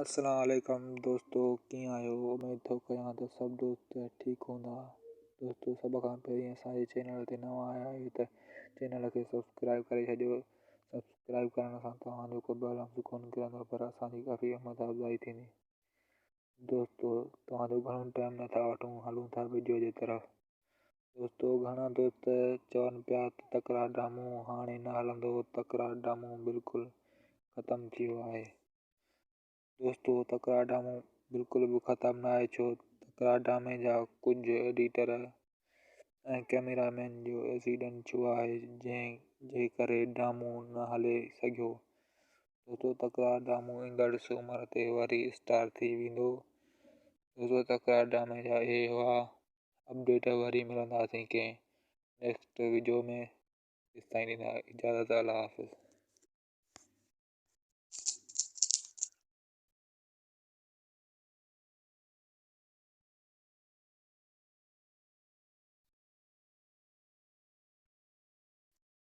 السلام عليڪم دوستو ڪيئن آهيو اميد ٿو ڪيان ته سڀ دوست ٺيڪ هوندا. دوستو سڀ کان پهرين اسان جي چينل تي نوان آيا آهيو ته چينل کي سبسڪرائب ڪري ڇڏيو. سبسڪرائب ڪرڻ سان توهان جو ڪو بيلنس ڪونه ڪرندو پر اسان جي ڪافي همت افزائي ٿيندي. دوستو توهان جو گهڻو ٽائيم نٿا وٺون هلون ٿا وڊيو جي طرف. دوستو گهڻا دوست چون پيا ته تڪرار ڊرامو هاڻي نه هلندو تڪرار ڊرامو بلڪل ختم ٿي ويو آهي. دوستو تڪرار ڊرامو بلڪل به ختم ناهي ڇو تڪرار ڊرامي جا ڪجهه ايڊيٽر ۽ ڪئميرا مين جو ايڪسيڊنٽ ٿيو آهي جنهن جي ڪري ڊرامو نه هلي سگهيو. دوستو تڪرار ڊرامو ايندڙ سومر تي وري اسٽار ٿي ويندو. دوستو تڪرار ڊرامي جا اهي هئا اپڊيٽ وري ملنداسين ڪنهن نيڪسٽ وڊيو ۾ تيستائين ڏيندا اجازت الله حافظ.